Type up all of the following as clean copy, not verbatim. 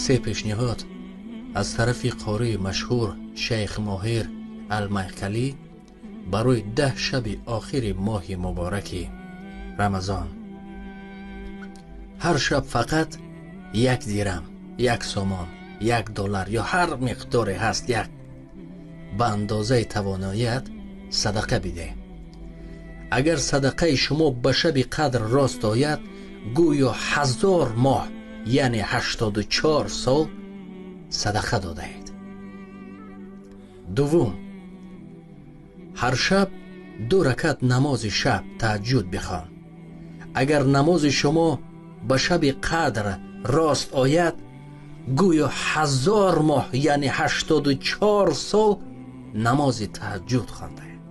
Се пешниҳод аз тарафи қории машҳур Шайх Моҳир Алмайкалӣ барои 10 шаби охири моҳи мубораки Рамазон. Ҳар шаб фақат 1 дирам, 1 сомон, 1 доллар ё ҳар миқдоре ҳаст, як ба андозаи тавоноият садақа бидеҳ. Агар садақаи шумо ба шаби қадр рост ояд, гӯё 1000 моҳ, яъне 84 сол садақа додаед. Дуввум, ҳар шаб 2 ракат намози шаб таҳаҷҷуд бихон. Агар намози шумо ба шаби қадр рост ояд, гӯё 1000 моҳ, яъне 84 сол намози таҳаҷҷуд хондаед.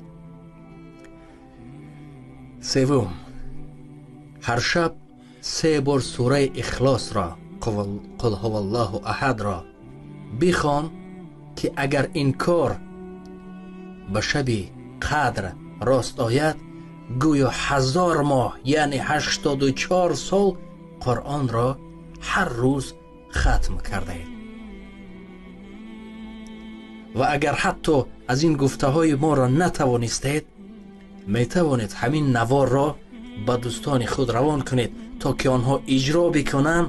Севум, ҳар шаб 3 бор сураи Ихлосро, Қул ҳуваллоҳу аҳадро бихон, ки агар ин кор ба шаби қадр рост ояд, гӯё 1000 моҳ, яъне 84 сол Қуръонро ҳар рӯз хатм кардаед. Ва агар ҳатто аз ин гуфтаҳои моро натавонистед, метавонед ҳамин наворро ба дӯстони худ равон кунед, то ки онҳо иҷро бикунанд.